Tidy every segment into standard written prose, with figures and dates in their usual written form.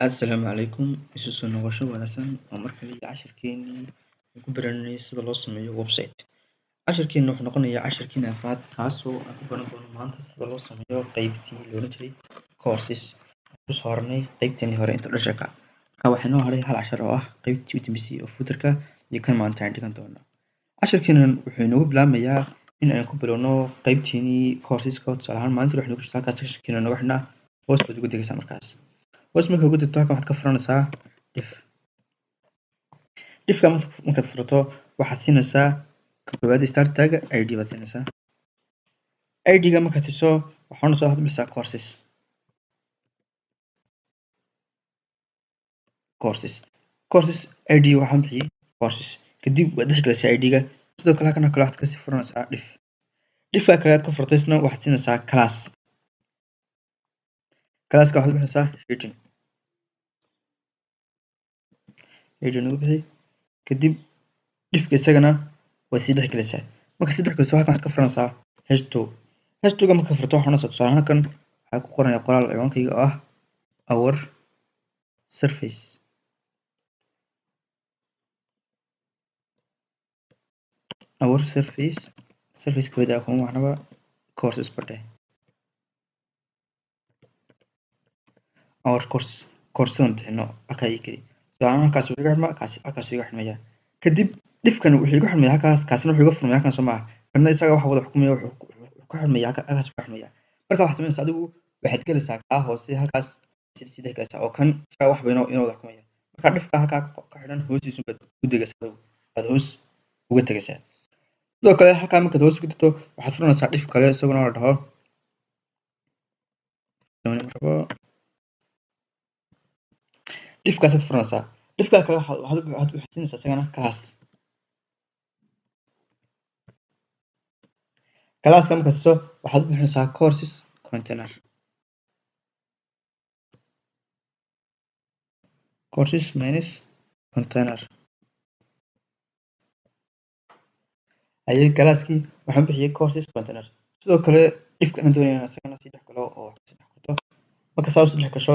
Assalaamu calaykum. Isu soo noqosho wanaagsan oo mar kale iyo cashirkeenii aan ku baranayay sida loo sameeyo website. Cashirkeena wuxuu noqonayaa cashirkeena afraad, kaasoo aan ku baran doono maanta sida loo sameeyo qeybtii loolan jiray courses. Aan kusoo horanay qeybteenii hore introduction-ka. Marka waxaa inoo haray hal cashar oo ah qeybtii u dambeysay oo footer-ka iyo kan maanta aan dhigan doono. Cashirkeenan wuxuu inoogu bilaabmayaa in aan ku bilowno qeybteenii courses-ka. Tusaale ahaan, maalintii waxay noogu jirtaa halkaas cashirkeena nooga xidhnaa. Hoos baad ugu degaysaa. Markaas hoos markaad ugu degto, halkan waxaad ka furanaysaa div. Divka markaad furato, waxaad siinaysaa ka koowaad start tag-ga id baad siinaysaa. Id-ga markaad siiso, waxaad oranaysaa, waxaad u bixisaa courses. Courses id waxaan bixiyey courses. Kadib waad dhex gelaysaa id-ga. Sidoo kale halkan kale waxaad kasii furanaysaa div. Divka kale aad ka furtay isna waxaad siinaysaa class. Classka waxaad u bixinaysaa heading. Heading ugu bixi. Kadib divka isagana waad sii dhex gelaysaa. Markaad sii dhex geliso, halkan waxaad ka furanaysaa h2. H2 ga markaad furto, waxaad oranaysaa, tusaale ahaan, halkan waxaa ku qoranaya qoraal ciwaankayga oo ah our service. Our service, service ka kuma macnaba courses badhe our course, coursadan bixino halkaa ii geli. Tusaale ahaan, halkaas wuxuu iga xidhmaa, kaasi halkaas iga xidhmaya. Kadib divkan wuxuu iga xidhmaya halkaas, kaasina wuxuu iga furmaya halkan, soo maaha? Kana isaga waxa wada xukumaya, wuxuu ka xidhmaya halkaas ka xidhmaya. Marka waxaad samaynaysaa adigu, waxaad gelaysaa kaa hoose, halkaas sii dhex gelaysaa oo kan isaga waxba inoo wada xukumaya. Marka divka halkaa ka xidhan hoostiisu baad u degaysaa, adigu aad hoos uga tegaysaa. Sidoo kale halkaa markaad hoos uga degto, waxaad furanaysaa div kale, isaguna la dhaho rabo. Divkaasaad furanaysaa. Divkaa kale waxaad siinaysaa isagana class. Classka markaad siiso, waxaad u bixinaysaa courses container, courses minus container. Ayay classkii waxaan bixiyey courses container. Sidoo kale divka aan doonaya inaan isagana sii dhex galo oo wax sii dhex qorto. Marka saa usii dhex gasho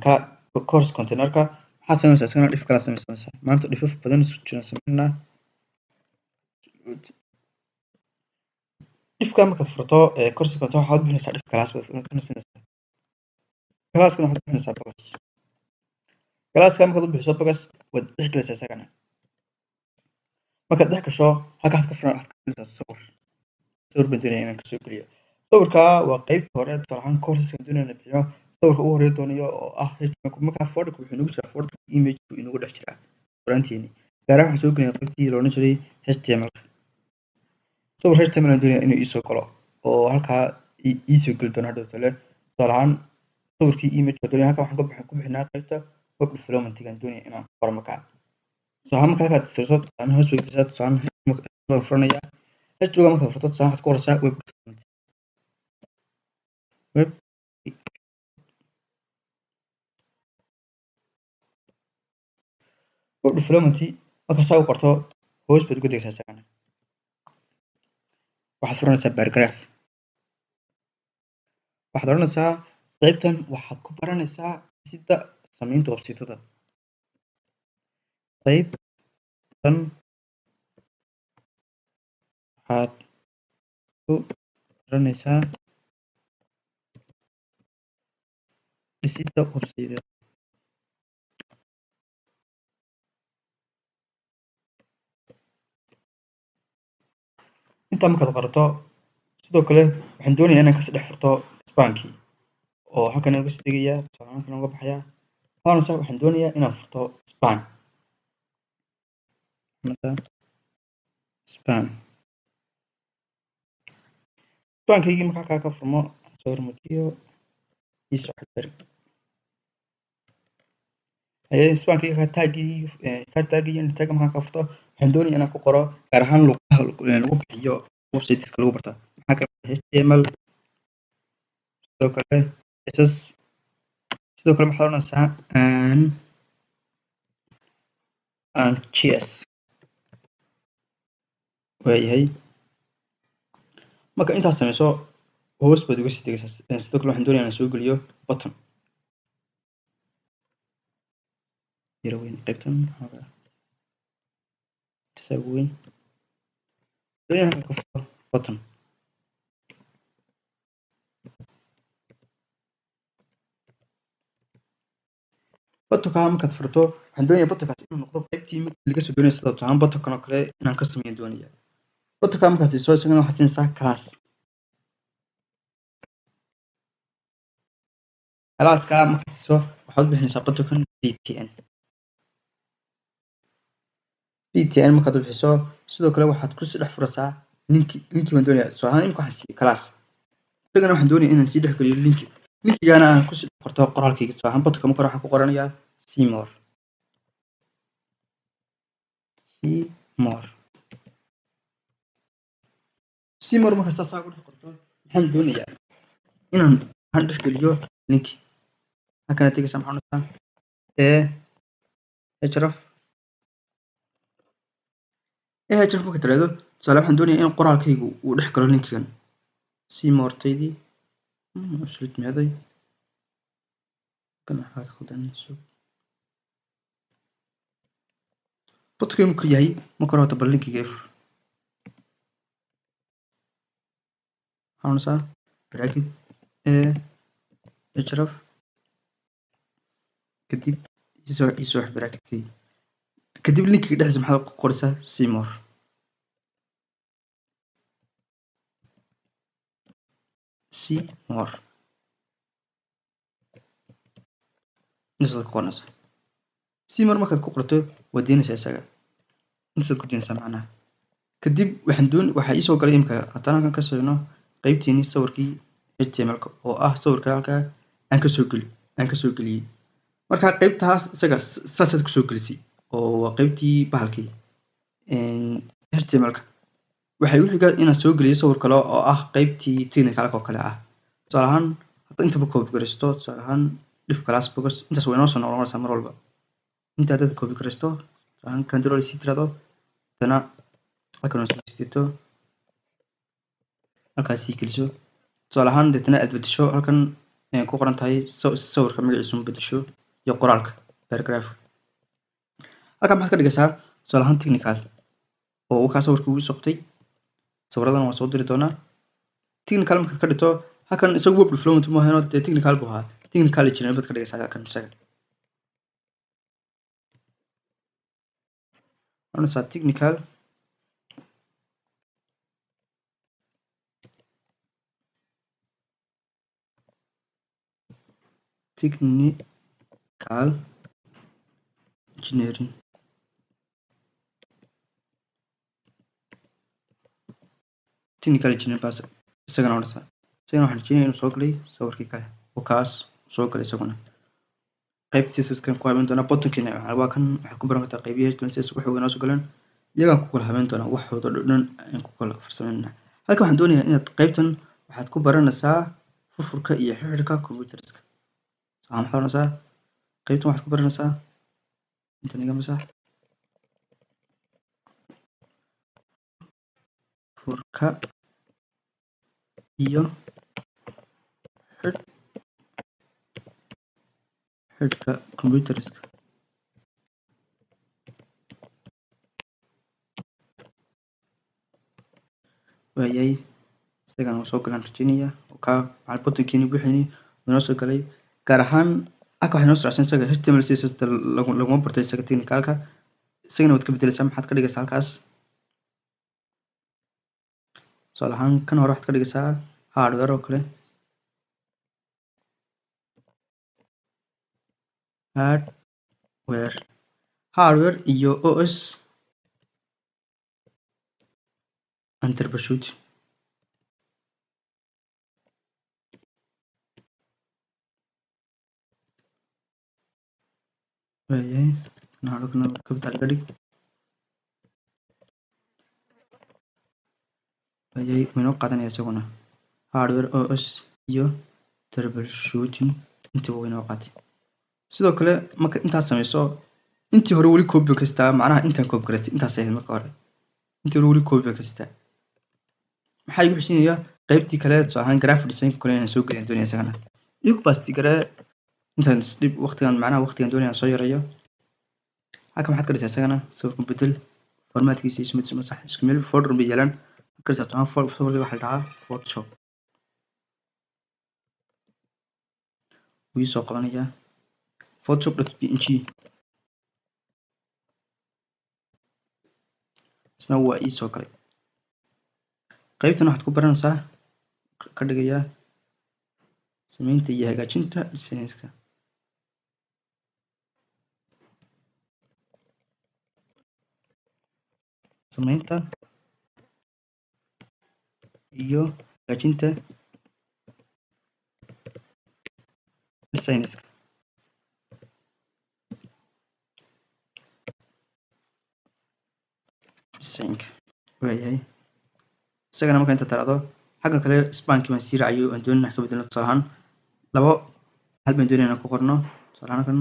ka course containerka, waxaad sameynaysaa isagana div kala samaysanaysaa. Maanta divaf badan isku jiraan sameynaa. Divka markaad furto course container, waxaad bixinaysaa div class baad kana siinaysaa. Classkana waxaad bixinaysaa box. Classka markaad u bixiso box, waad dhex gelaysaa isagana. Markaad dhex gasho, halkan waxaad ka furan, waxaad ka gelaysaa sawir. Sawir baan doonaya inaan kasoo geliyo. Sawirka waa qeybta hore. Tusaale ahaan, courseska doonaya inaan bixiyo, sawirka ugu horeeya doonayo oo ah HTML. Markaa folderka wuxuu inoogu jiraa, folderka image buu inoogu dhex jiraa qoraanteeni. Gaar ahaan waxaan soo gelinaya qeybtii la odhan jiray HTML. Sawir HTML aan doonaya inuu iisoo galo oo halkaa iisoo geli doono hadhow tole. Tusaale ahaan, sawirkii image baan doonaya. Halkaa waxaan ku bixinaa qeybta web development gaan doonaya inaan qoro. Markaa tusaale ahaan, marka halkaad tirso, tusaale hoos bay gelisaa. Tusaale baan furanaya. H2 ga markaad furto, tusaale waxaad ku qoraysaa web development. Web development markaa saa u qorto, hoos baad uga degaysaa isagana. Waxaad furanaysaa paragraph. Waxaad odhanaysaa qaybtan waxaad ku baranaysaa sida samaynta website-yada. Qaybtan waxaad ku baranaysaa dhisidda website-yada. Intaa markaad qorato, sidoo kale waxaan doonayaa inaan kasii dhex furto spankii oo halkan uga sii degayaa. Tusaale ahaan, halkan uga baxayaa. Waxaad oranaysaa, waxaan doonayaa inaan furto span. Span spankaygii marka halkaa ka furmo, soo hormujiyo, iisoo xidh. Spankayga taggii, start tag iyo end tag markaan ka furto, waxaan doonayaa inaan ku qoro gaar ahaan luqadaha lagu bixiyo websiteska lagu barto. Maxaa kamid ah? HTML, sidoo kale CSS. Sidoo kale maxaad oranaysaa and JS. Waayahay, marka intaas sameyso, hoos baad uga sii degaysaa. Sidoo kale waxaan doonayaa inaan soo geliyo button. Yara weyn qaybtan xoogaa tasaa ugu weyn. Doonaya halkan ka furo button. Buttonka markaad furto, waxaan doonayaa buttonkaas inuu noqdo qaybtii mid laga soo doonayo, sida tusaale buttonkan oo kale inaan ka sameeyo doonaya. Buttonka markaad siiso, isagana waxaad siinaysaa class. Classka markaad siiso, waxaad u bixinaysaa buttonkan btn. Btn markaad u bixiso, sidoo kale waxaad kusii dhex furaysaa linki. Linki baan doonayaa. Tusaale ahaan imika waxaan siiyey class, isagana waxaan doonayaa inaan sii dhex geliyo linki. Linkigana aan kusii dhex qorto qoraalkayga. Tusaale ahaan buttonka marka hore waxaan ku qoranayaa see more, see more, see more. Marka saas ku dhex qorto, waxaan doonayaa inaan waxaan dhex geliyo linki. Halkana tegaysaa, maxaa odhanaysaa? A href. A href marka tiraahdo, tusaale waxaan doonayaa in qoraalkaygu uu dhex galo linkigan see more-taydii. Absolute meeday? Kan waxaa ka khaldan. Buttonka markuu yahay, marka hore horta bal linkiga ifur. Waxaa odhanaysaa bracket a href, kadib isoo x bracketkii, kadib linkiga dhexdiisa maxaad ku qoraysaa? See more, see more intasaad ku qoranaysaa. See more markaad ku qorto, waad deynaysaa isaga, intasaad ku deynaysaa macnaha. Kadib waxaan doon waxaa iisoo galay imika haddaan halkan ka sheegno qaybteenii sawirkii HTML-ka oo ah sawirka halkaa aan kasoo geliyey. Marka qaybtaas isaga saasaad kusoo gelisay oo waa qaybtii bahalkii HTML-ka. Waxay u xigaa inaan soo geliyo sawir kale oo ah qaybtii technical oo kale ah. Tusaale ahaan hadda intaba copy garaysto, tusaale ahaan div class box, intaas way inoo soo noqonaysaa mar walba. Inta haddaad copy garaysto, tusaale ahaan control c tirahdo, haddana halkan oo soo halkaas sii geliso, tusaale ahaan deetana aad bedesho halkan ku qoran tahay sawirka magaciisa un bedesho iyo qoraalka paragraph. Halkan maxaad ka dhigaysaa? Tusaale ahaan technical oo wakaa sawirka ugu socday. Sawiradan waan soo diri doonaa. Technical markaad ka dhigto, halkan isagu web development mu ahayn, dee technical buu ahaa. Technical engineering baad ka dhigaysaa halkan isaga. Oranaysaa technical engineering. Technical engineering baas isagana oranaysaa. Isagana waxaan rajeynaya inuu soo galay sawirkii kale oo kaas soo galay. Isaguna qaybta CSS-kan ku habeyn doonaa. Buttonkiina waa kan. Waxaad ku baran kartaa qaybihi HTML, CSS waxay inoo soo galeen, iyagaan ku kala habeyn doonaa waxooda dhan ayaan ku kala farsameynaa. Halkan waxaan doonayaa inaad qaybtan waxaad ku baranaysaa furfurka iyo xirxirka computerska. Waxaa maxaad oranaysaa? Qaybtan waxaad ku baranaysaa, intan iga masax, furka iyo xidhka computerska. Waayahay, isagana waa soo galaan rajeynaya. Kaa maxaa buttonkiini wixii inoo soo galay. Gaar ahaan halka waxay noo socodsan isaga HTML, CSS laguma barto isaga technicalka. Isagana waad ka bedeleysaa. Maxaad ka dhigaysaa halkaas? Tusaale ahaan kan hore waxaad ka dhigaysaa hardware oo kale, hardware, hardware iyo OS and troubleshooting. Waayahay, kana capital ka dhig. Waayahay, wuu inoo qaadanaya isaguna hardware, OS iyo troubleshooting, intaba wuu inoo qaatay. Sidoo kale marka intaad sameyso, intii hore weli copy kastaa, macnaha intaan copy garaystay intaas ahayd marka hore, intii hore weli copy kastaa. Maxaa igu xusinayaa qaybtii kale? Tusaale ahaan graphic design kale inaan soo gelin doonaya, isagana igu paste garee intaan isdhib waqtigan, macnaha waqtigan doonaya aan soo yareeyo. Halkan waxaad ka dhigtaa isagana sawirka bedel formaatkiisa iyo ismid masax, isku meel folder bay yaalaan. Ka dhigtaa toban folder, waxaa la dhahaa Photoshop, wuu soo qabanayaa photoshop.png, isna waa ii soo galay. Qaybtan waxaad ku baranaysaa, ka dhigayaa samaynta iyo hagaajinta designs-ka. Samaynta iyo hagaajinta designs-ka. Design-ka waayahay. Isagana marka inta tiraahdo, xagga kale span-kii baan sii raaciyo, aan doonayna wax ka bedelno. Tusaale ahaan labo hal baan doonayna inaan ku qorno. Tusaale ahaan kan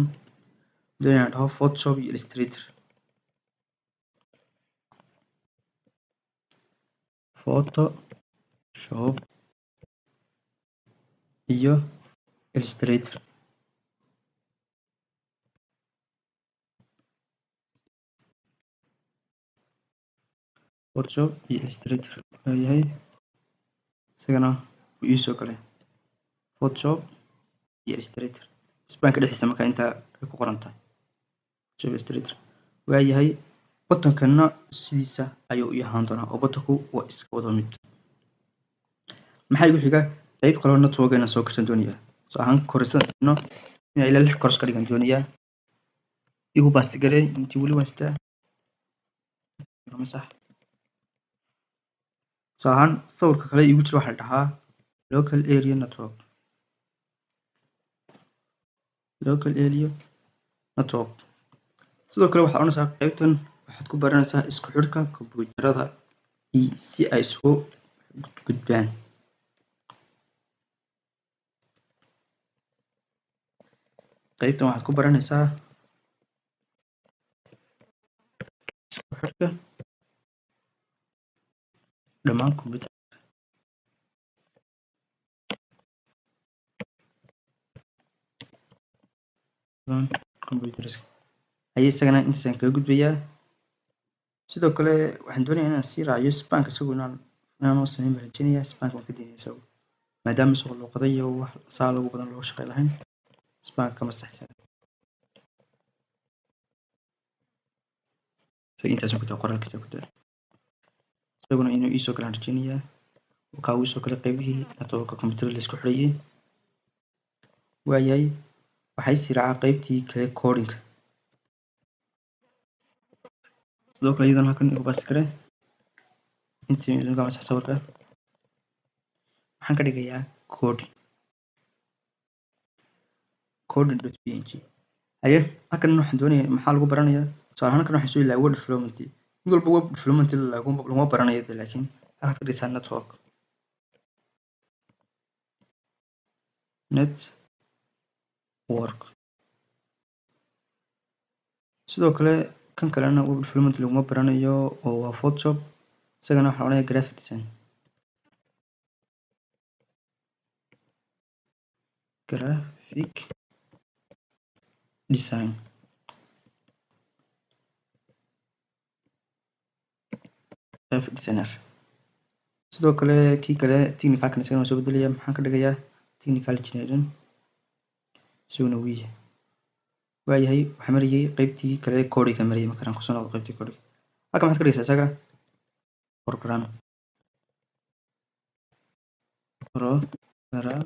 doonayna inaan dhaho Photoshop iyo Illustrator, Photoshop iyo Illustrator, Photoshop iyo Illustrator waayahay. Isagana wuu ii soo galay Photoshop iyo Illustrator span-ka dhexdiisa. Marka intaa ay ku qoran tahay Photoshop, Illustrator waayahay. Button-kana sidiisa ayuu ii ahaan doonaa oo button-ku waa iska wada mid. Maxaa igu xiga? Qayb kaloo network inaan soo gashan doonayaa. So ahaan korisada inaan ilaa 6 course ka dhigan doonayaa. Igu paste garee intii weli waan sitaa masax. So ahaan sawirka kale igu jira waxaa la dhahaa local area network, local area network. Sidoo kale waxaad oranaysaa qaybtan waxaad ku baranaysaa isku xidhka kombuyuutarada iyo si ay isugu gudbaan. Qaybtan waxaad ku baranaysaa isku xidhka dhammaan kombuyuutar, computers. Haye, isagana intaasaan kaga gudbayaa. Sidoo kale waxaan doonayaa inaan sii raaciyo span-ka, isagu inaan sameyn baan rajeynayaa. Span-ka waan ka daynaya isagu, maadaama suuqa luuqada iyo wax saa lagu badan looga shaqey lahayn. Span-ka kama saxsan isaga, intaasaan ku daa qoraalkiisa ku daa. Isaguna inuu iisoo galaan rajeynayaa. Kaa uu soo galay qaybihii network-ka computer la isku xidhayay waayahay. Waxay sii raacaa qaybtii kale, coding. Sidoo kale iyadana halkan igu paste garee intii idinka masax. Sawirka waxaan ka dhigayaa coding, coding.png. Haye, halkan waxaan doonayaa, maxaa lagu baranayaa? Tusaale ahaan halkan waxaan soo ilaaway web development. Mid walba web development laguma baranayo, laakiin waxaad ka dhigaysaa network, network. Sidoo kale kan kalena web development laguma baranayo oo waa Photoshop. Isagana waxaan odhanayaa graphic design, graphic design, graphic designer. Sidoo kale kii kale technical-kan isagana waan soo bedelaya. Maxaan ka dhigayaa? Technical engineering isaguna wuu yahay waayahay. Waxaa marayay qaybtii kale, coding-ka marayay. Markaan kusoo noqdo qaybtii coding, halkan maxaad ka dhigaysaa isaga? Program, program.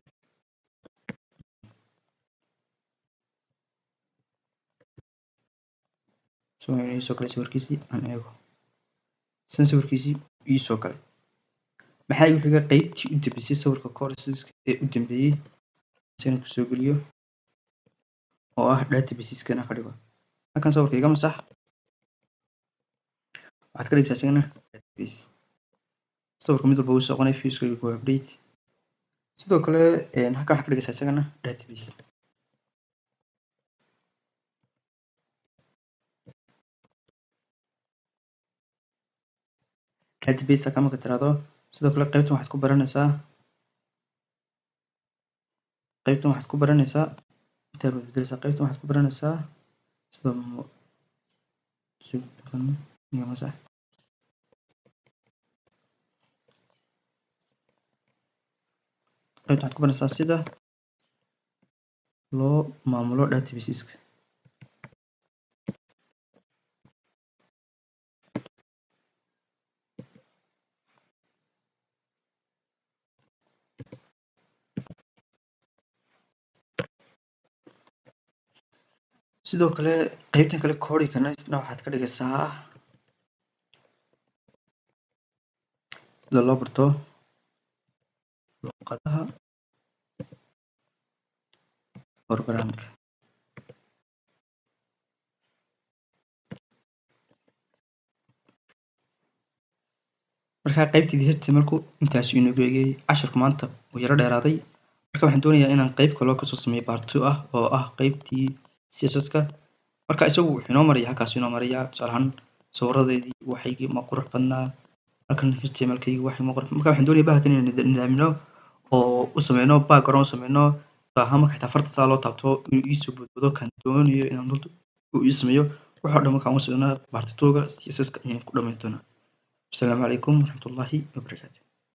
So inuu soo galay sawirkiisii aan eego. San sawirkiisii ii soo galay. Maxaa igu xiga? Qaybtii u dambeysay, sawirka courses ee u dambeeyey isagana kusoo geliyo oo ah databases-kana ka dhigo. Halkan sawirka iga masax, waxaad ka dhigaysaa isagana database. Sawirka mid walba wuu soo qonay fiiska waa update. Sidoo kale halkan waxaad ka dhigaysaa isagana database. Database halkan marka tiraahdo, sidoo kale qaybtan waxaad ku baranaysaa, qaybtan waxaad ku baranaysaa, intaa baad bedeleysaa. Qaybtan waxaad ku baranaysaa sida Kan iga masax. Qaybta waxaad ku baranaysaa sida loo maamulo databaseska. Sidoo kale qaybtan kale coding-kana isna waxaad ka dhigaysaa sida loo barto luqadaha programka. Marka qaybtii HTML-ku intaas inoogu eegay. Casharku maanta wuu yaro dheeraaday. Marka waxaan doonayaa inaan qayb kaloo kasoo sameeyo part 2 ah, oo ah qaybtii CSS-ka. Marka isagu wuxuu inoo maraya halkaas inoo maraya. Tusaale ahaan sawiradeedii waxaygii ma qurux badnaa, halkan HTML-kaygii waxay ma qurux. Marka waxaan doonayaa bahalkan inaan nidaamino oo u sameyno background u sameyno. Tusaale ahaan marka xitaa farta saa loo taabto inuu iisoo boodboodo kan doonayo inaan dulta uu ii sameeyo waxoo dhan. Markaan u sameyno part 2-ga CSS-ka ayaan ku dhamayn doonaa. Asalaamu calaykum waraxmatullaahi wabarakaatu.